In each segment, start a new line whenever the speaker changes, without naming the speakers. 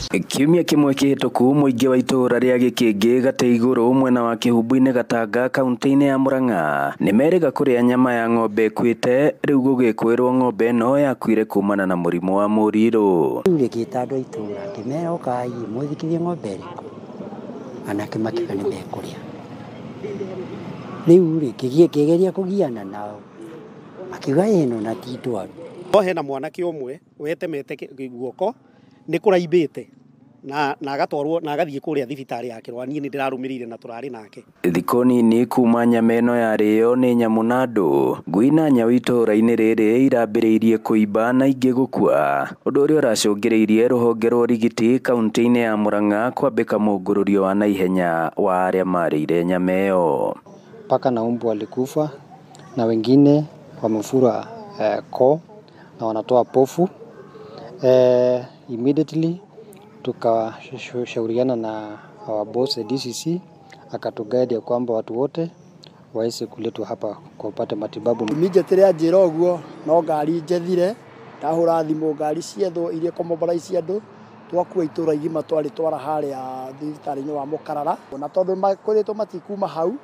Kiumia kĩmwe kĩhĩtũku mũingĩ wa itũũra rĩa Gĩkĩngĩ Gatĩ-Igũrũ mwena wa Kĩhumbu-inĩ Gatanga kaunti-inĩ ya Murang'a nĩmerĩga kũrĩa nyama ya ng'ombe ĩkuĩte rĩu gũgĩkwĩrwo ng'ombe ĩno yakuire kumana na mũrimũ wa mũrirũ.
Rĩu ngĩta andũ a itũũra ngĩmera ũkai mũthikithie ng'ombe ĩrĩkũ, anake makiuga nĩ mekũrĩa. Rĩu rĩ ngĩgeria kũgiana nao makiuga ĩno na ti ndwaru.
No hena mwanake ũmwe wetemete guoko nĩ kũraimbĩte na agatwarwo na agathiĩ kũrĩa thibitarĩ ya Kĩrwa, niĩ nĩ ndĩrarũmĩrĩire na tũrarĩ nake.
Thikũ nini kuma nyama ĩno yarĩo nĩ nyamũ na andũ, ngui na nyau itũũra-inĩ rĩrĩ irambĩrĩirie kũimba na ingĩ gũkua, ũndũ ũrĩa ũracũngĩrĩirie rũhonge rwa ũrigiti kaunti-inĩ ya Murang'a kwambĩka mũngũrũrio wa naihenya wa arĩa marĩire nyama ĩyo.
Paka na umbu walikufa na wengine wamefura koo na wanatoa pofu. Immediately tukashauriana na our boss the DCC akatuguide ya kwamba watu wote waweze kuletwa hapa kwa upate matibabu.
Immediately anjĩra ũguo no ngari njethire, ndahũra thimũ ngari ciethwo iria kũmobilize andũ, twakua itũũra igima twarĩtwara harĩa thibitarĩ-inĩ wa Mũkarara, na tondũ kwĩrĩtwo matikuma hau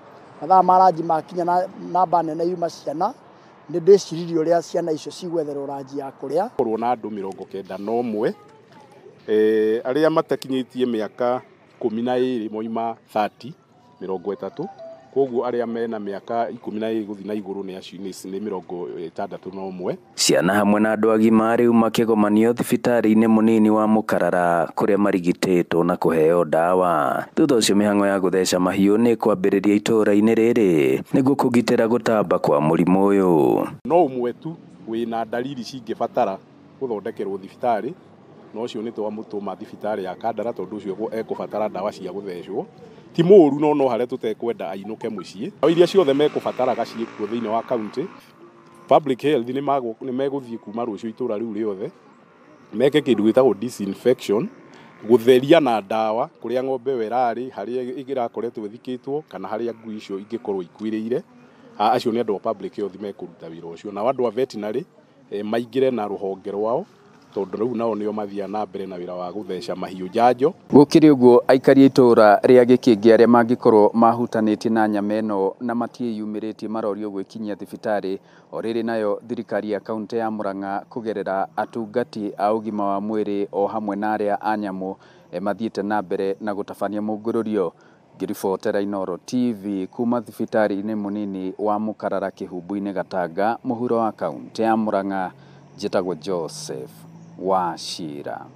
mathaa ma ranji makinya na namba nene yuma ciana, nĩ ndĩciririe ũrĩa ciana icio cigwetherwo ranji ya kũrĩa.
Korwo na andũ 91 arĩa matakinyĩtie mĩaka 12 moima 30 30, koguo arĩa mena mĩaka 12 gũthiĩ na igũrũ nĩ acio nĩ 61.
Ciana hamwe na andũ agima rĩu makĩgomanio thibitarĩ-inĩ mũnini wa Mũkarara kũrĩa marigitĩtwo na kũheo ndawa. Thutha ũcio mĩhang'o ya gũtheca mahiũ nĩ kwambĩrĩria itũũra-inĩ rĩrĩ nĩguo kũgitĩra gũtamba kwa mũrimũ ũyũ.
No ũmwe tu wĩna dalili cingĩbatara gũthondekerwo thibitarĩ, no ũcio nĩ twamũtũma thibitarĩ ya Kandara tondũ ũcio ekũbatara ndawa cia gũthecwo. Ti mũũru no no harĩa tũtekwenda ainũke mũciĩ. Ndawa iria ciothe mekũbataraga ciĩkuo thĩinĩ wa kaunti. Public health nĩ megũthiĩ kuma rũciũ itũũra rĩu rĩothe meke kĩndũ gĩtagwo disinfection, gũtheria na ndawa kũrĩa ng'ombe ĩyo ĩrarĩ, harĩa ĩrakoretwo ĩthikĩtwo kana harĩa ngui icio ingĩkorwo ikuĩrĩire. Acio nĩ andũ a public health mekũruta wĩra ũcio. Nao andũ a veterinary maingĩre na rũhonge rwao tondũ rĩu nao nĩo mathiaga na mbere na wĩra wa gũtheca mahiũ njanjo.
Gũkĩrĩ ũguo aikari a itũũra rĩa Gĩkĩngĩ arĩa mangĩkorwo mahutanĩtie na nyama ĩno na matiĩyumĩrĩtie marorio gwĩkinyia thibitarĩ. O rĩrĩ nayo thirikari ya kaunti ya Murang'a kũgerera atungati a ũgima wa mwĩrĩ o hamwe na arĩa a nyamũ mathiĩte na mbere na gũtabania mũngũrũrio. Ngĩribotera Inooro TV kuma thibitarĩ-inĩ mũnini wa Mũkarara Kĩhumbu-inĩ Gatanga mũhuro wa kaunti ya Murang'a, njĩtagwo Joseph Wachira.